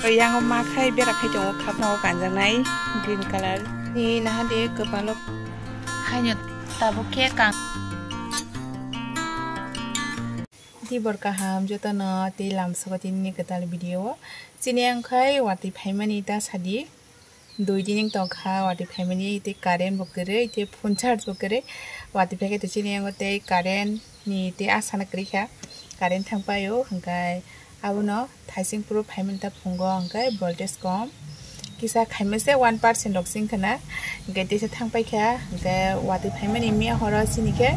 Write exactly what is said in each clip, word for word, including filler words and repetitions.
Yang ma khai bera khai tongo, khapno kanjaknai green color ni naha de kwpalo. Haino tabuk khe kang. Tibor kaham jotono tei lamsogo tini kwtal video o. Chini ang khai watwi phaimani ta sadi. Dui din wng tongkha watwi phaimani, tei current bo kwrwi, tei phone charge bo kwrwi. Watwi phaikhe to chini yango tei current ni tei asana kwrwi kha, current thang paio, hwnkhe abono thaising phuru phaimani ta phungo, hwnkhe voltage kom kisa khaimase one percent rok sing khna, hwnkhe teisa thang paikha, hwnkhe watwi phaimani miya horo chini khe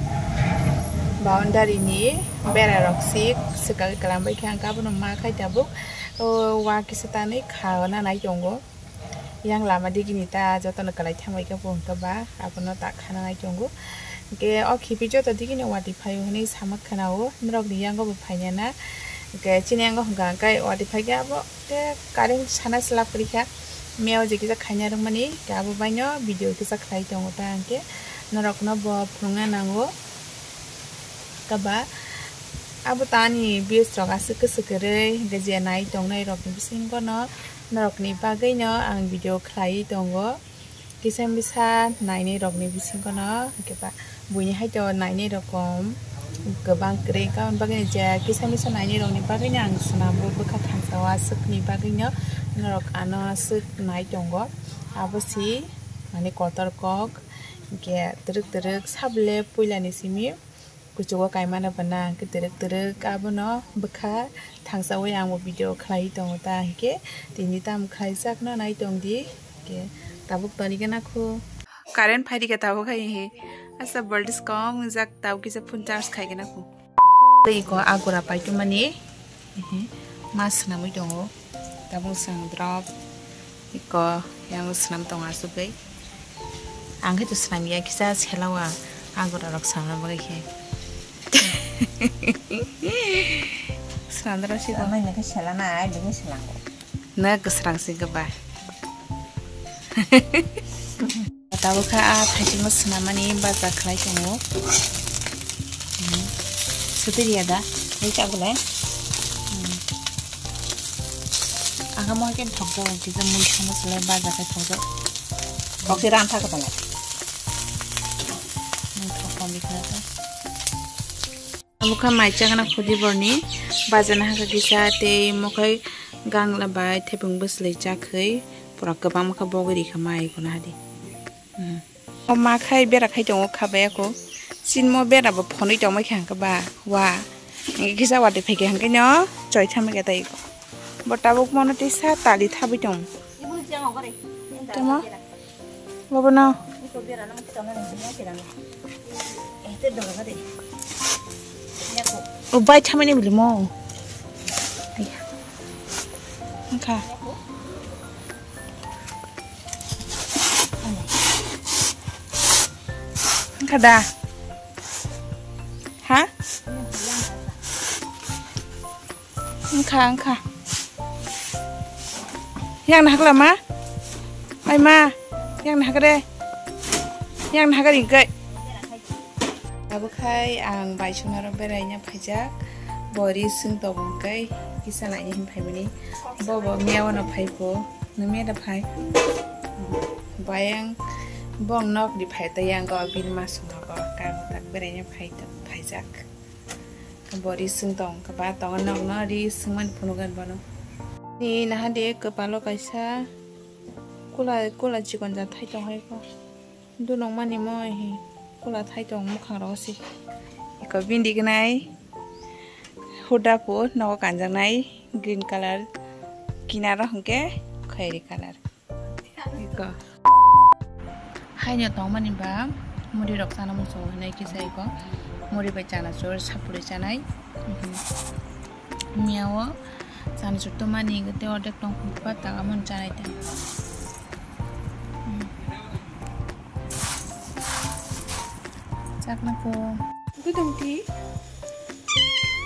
boundary ni bera rok sik swkagwi kwlam baikha, hwnkhe abono ma khai tabuk o wa kisa tanwi kha nai tongo. Yang lama digini ta jotono kwlai thangbai khe bo hwnkhe ba abono ta khana nai tongo. Hwnkhe o khibi joto digini watwi phaio hwnwi sama khwnao, norokni yango bo phainai na. Hwnkhe chini yango hwnkha hwnkhe watwi phaikhe abo khe current sana slap kwrwi kha. Miyao je kisa khaina rwmani hwnkhe abo baino video kisa khlai tongo ta hwnkhe norokno bo phunukna nango. Kaba abo tani views rok aswk kwswk kwrwi hwnkhe je nai tongnai rokni bisingo no norokni bagwi no ang video khlaiwi tongo. Kisa misa nainai rokni bisingo no hwnkhe ba buini hai to nainai rok kom kwbang kwrwi wngkha, aboni bagwi no je kisa misa nainai rokni bagwi no ang swnamwi bwkha thangsao aswkni bagwi no norok ano aswk nai tongo. Abo si mane kotor kok hwnkhe twrwk twrwk sabole puilani simi. Kuchugo kaimano bana hwnkhe twrwk twrwk abono bwkha thangsawi ang bo video khlai tongo ta hwnkhe tini tamo khlaijakno nai tongdi hwnkhe tabuk toni gana kho. Current phaidi khe tabuk hai he asa voltage kom wngjak tabuk kisa phone charge khai gana kho. Tei ko agura paitumani. Ehe, ma swnamwi tongo. Tabuk swng drop. Iko yang swnam tongo asugwi. Ang khe to swnam ya kisa sela o ang. Agura rok swnamna bagwi khe. Swnamdra si ko. Amai nang khe sela na ai bini swnam. Na kwsrang si goba. Tabuk kha a thaichingno swnamani baja khlai tongo. Hmm. Sotwi riya da? Bai cha bolai. Hmm. Aga mo ken thok jago kisa mui sama selai baja khai thok jago. Thok se ran thak tongo. Hmm, thok pambi khna ta. Abo kha mai chakna khudi borni bajana hakha kisa tei mokhai gangla bai thepung bwswlwi chakhwi pura kwbangma kha bogwi rikha mai kono hadi. Hmm. O ma khai bera khai tongo kha bai ako. Chinmo bera bo phonwi tongmai kha hwnkhe ba wa. Hwnkhe kisa watwi phaikhe hwnkhe no choi thamwi khe tei. Bo tabuk mono tisa tali thabwi tong. Tamo? Bobo no. O bai thamani bili mo. Wngkha. Wngkha da? Ha? Wngkha, wngkha. Yang nahakla ma? Ai ma, yang nahakre. Yang nahakre ingkai. Abo khai ang bai songna ro beraina phaijak. Bori sung tobong kai kisa naini hin phaimani. Bobo miya wano phai po. Numi da phai. Bayang bong nok di phai ta yang go bin masung go kang tak beraina phai ta phaijak. Bo ri sung tong kha ba tongo nok no ri sung mani phunuk gan bono. Ni naha de kwpalo kaisa kula kula chikon ja thai tong hai ko. Dunok mani mo hi kula thai tong mukhang ro si. Iko bindi gnai huda po nogo kanjak nai green colour kinaro hwnkhe khairi colour. Iko. Haino tongmani ba muri rok chana muchungo hinwi kisa iko muri bai chanachur sapului chanai. Miya o chanachur tongmani hwnkhe tei ordek tong phunukba ta amon chanai ta. Chakna po. Gudung ti.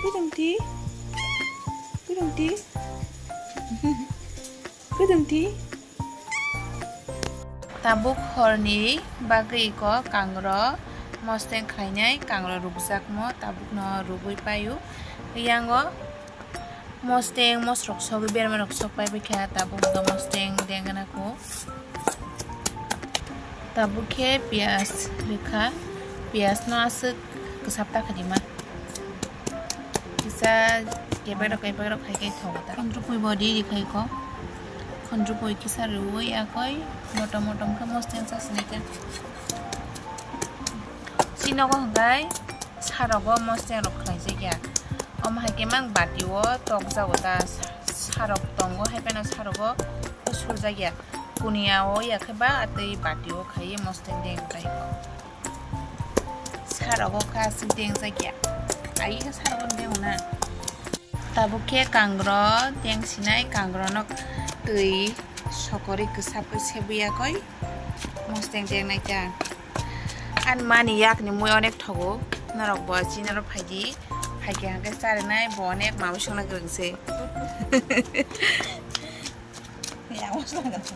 Gudung ti. Gudung ti. Gudung ti. Tabuk horni bagwi iko kangro mosteng khlainai, kangro rukjakmo tabukno rugwi paio. Yango Mosteng mosrok sogwi berma rok sok pai bikha, tabuk hwnkha mosteng dengana kho. Tabuk khe piyaj rikha, piyaj no aswk kwsap ta khaima. Kisa kebek rok kebek rok khai khe thogo ta. Khondrupui bo di rikhai kho. Khondrupui kisa rwui akoi motom motom khe mosteng chasini khe. Chini nogo hwnkhe sarogo mosteng rok khlai jakya. Omo hai khe mang bati o tok jago ta, sarok tongo hai phano sarogo surjakya. Kuniya o ya khe ba tei bati o khai mosteng deng tai. Sarogo kha aswk deng jakya. Ai khe sarogo deng na. Tabuk khe kangro deng sinai, kangro no twi sokorwi kwsap khe sebwi yakoi mosteng deng nai ta. Ani mani yak ni mui onek thogo, norok bo chini oro phai di, phai khe hwnkhe charinai bo onek mamui songna kwrwng se. Yak mosla kwrwng.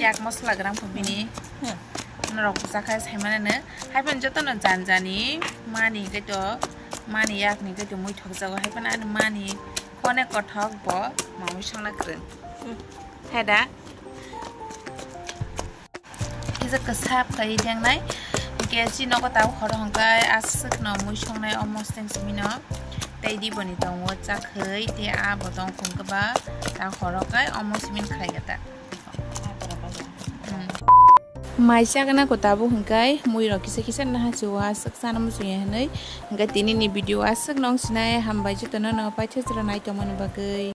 Yak mosla kwrwng pho bini. Hmm. Norok bo chakhai sai mano no. Hai phano joto no jan jani mani hwnkhe to, mani yak ni hwnkhe to mui thok jago. Hai phano ani mani onek kothok bo mamui songna kwrwng. Hmm. Hai da? Kisa kwsap khai dengnai. Hingke chini nogo tabuk horo hingke aswk no mui songnai o mosteng simi no. Tei di boni tongo chakhwi tei a bo tong khun keba ta horo kai omo simi khlai kata. Hmm. Mai chagana ko tabuk hingke mui rok kisa kisa naha chuwa aswk sana muchungya hinui. Hingke tini ni video aswk nong sinai, hambai joto no no paithago nai tongmani bagwi.